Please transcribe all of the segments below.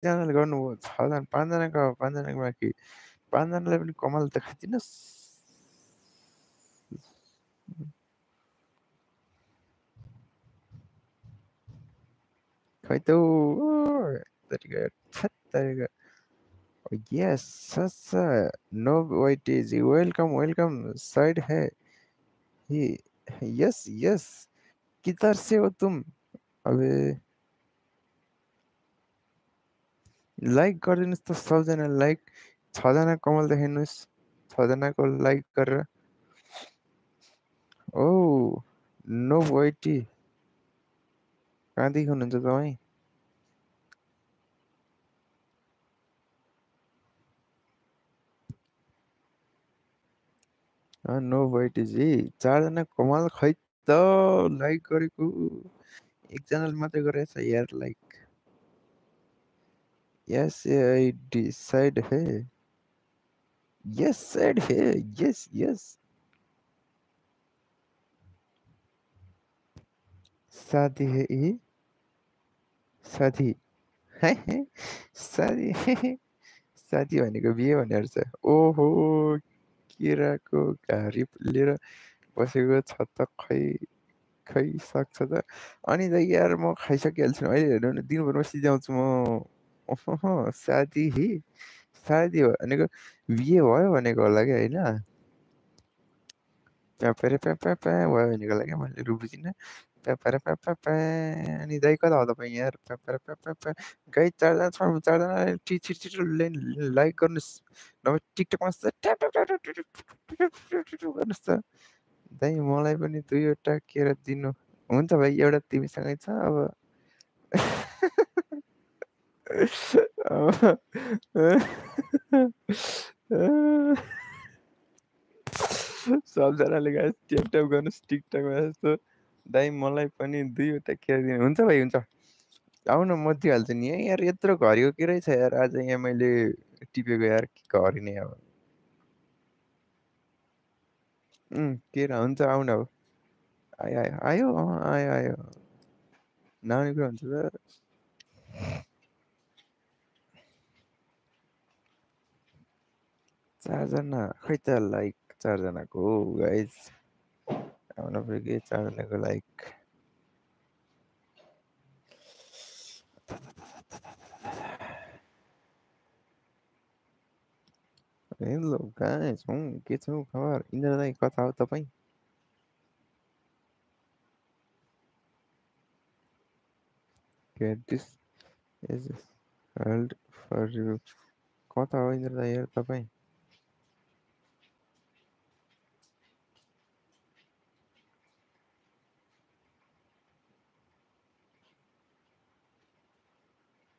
जनाले गर्नुभयो 6 जना 5 जनाको 5 जनाको बाँकी 5 जनालाई पनि कमाल देखाइदिनुहोस्। खै त तरिका छ्याट तरिका यस ससा no wait is welcome welcome side है ही यस यस किधर से हो तुम अबे लाइक गरिदिनुहोस् त सबजना लाइक 6 जना कमल देखाइदिनुहोस् 6 जनाको लाइक गरेर ओ नो वेटी कहाँदेखि हुनुहुन्छ तपाईँ नो वेटी जी 4 जना कमाल खै त लाइक गरेको एकजनाले मात्रै गरेछ यार लाइक यस आई डिसाइड है यस साइड है यस यस शादी है ये साथी साथी साथी भनेको बिहे भनेर छ ओहो केराको घारी लिएर बसेको छ त खै खै सक्छ त अनि त यार म खाइसकिहाल्छु अहिले हेर्नु न दिनभरमा सिध्याउँछु म ओहो साथी साथी हो भनेको बिहे भयो भनेको होला क्या होइन प्यापेरे प्याप्याप्या भयो भनेको होला क्या मैले रु बुझिनँ प्यापारे प्याप्याप्या अनि दाइ कता हो तपाईँ यार प्यापारे प्याप्याप्या गाई 4 जना छ 4 जना छिटो छिटो लाइक गर्नुहोस् नभए टिकटकमा tap tap tap tap tap tap tap गर्नुहोस् त दाइ मलाई पनि 2 वटा केरा दिनु हुन्छ भाइ एउटा तिमीसँगै छ अब सबजनाले गाइस ट्याप ट्याप गर्नुहोस् टिकटकमा यस्तो दाइ मलाई पनि 2 वटा केरा दिनु हुन्छ भाइ हुन्छ आऊ न म दिइहाल्छु नि है यार यत्रो घरिको केरै छ यार आज यहाँ मैले टिपेको यार घरि नै अब केरा हुन्छ आऊ न अब आयो आयो आयो आयो आयो नआउने कुरा हुन्छ त 4 जना खै त लाइक 4 जनाको गाइस आउन पुग्यो 4 जनाको लाइक हेलो गाइस के छ खबर इन्द्र दाइ कता हो तपाईँ this is held for you कता हो इन्द्र दाइ यार तपाईँ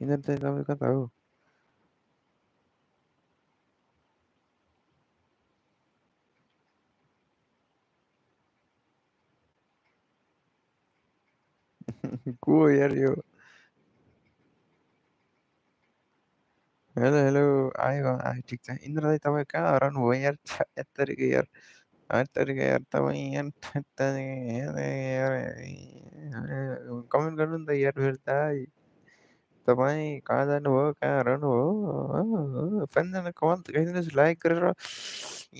इन्द्र दाइ तपाईँ कता हो को हो यार यो हेलो हेलो आयो आयो ठिक छ इन्द्र दाइ तपाईँ कहाँ हराउनु भयो यार यत्तरीको यार यत्तरीको यार तपाईँ यार कमेन्ट गर्नु नि त यार फेरि दाइ तपाईँ कहाँ जानुभयो कहाँ हराउनु भयो 5 जना कमाल देखाइदिनुहोस् लाइक गरेर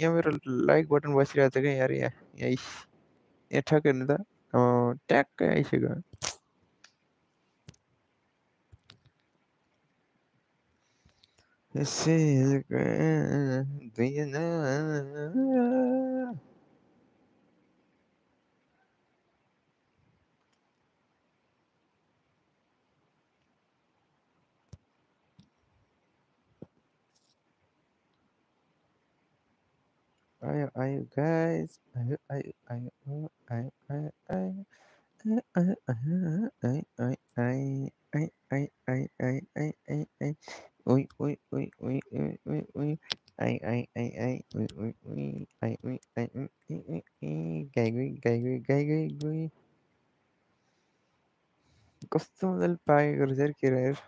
यहाँ मेरो लाइक बटन बसिरहेको छ क्या यार यहाँ यहाँ यहाँ ठ्याक्क हेर्नु त ट्याक्कै आइसक्यो यसै दुईजना आयो आयो गाइस आयो आयो आयो आयो आयो आयो आयो आयो आयो आयो आयो आयो आयो आयो आयो आयो ओइ ओइ ओइ ओइ ओइ ओइ ओइ आई आई आई आई ओइ ओइ ओइ आई ओइ आई ओइ ओइ ओइ ओइ गाई गई गाई गई गाई गई गई कस्तो मजाले पाकेको रहेछ यार केरा यार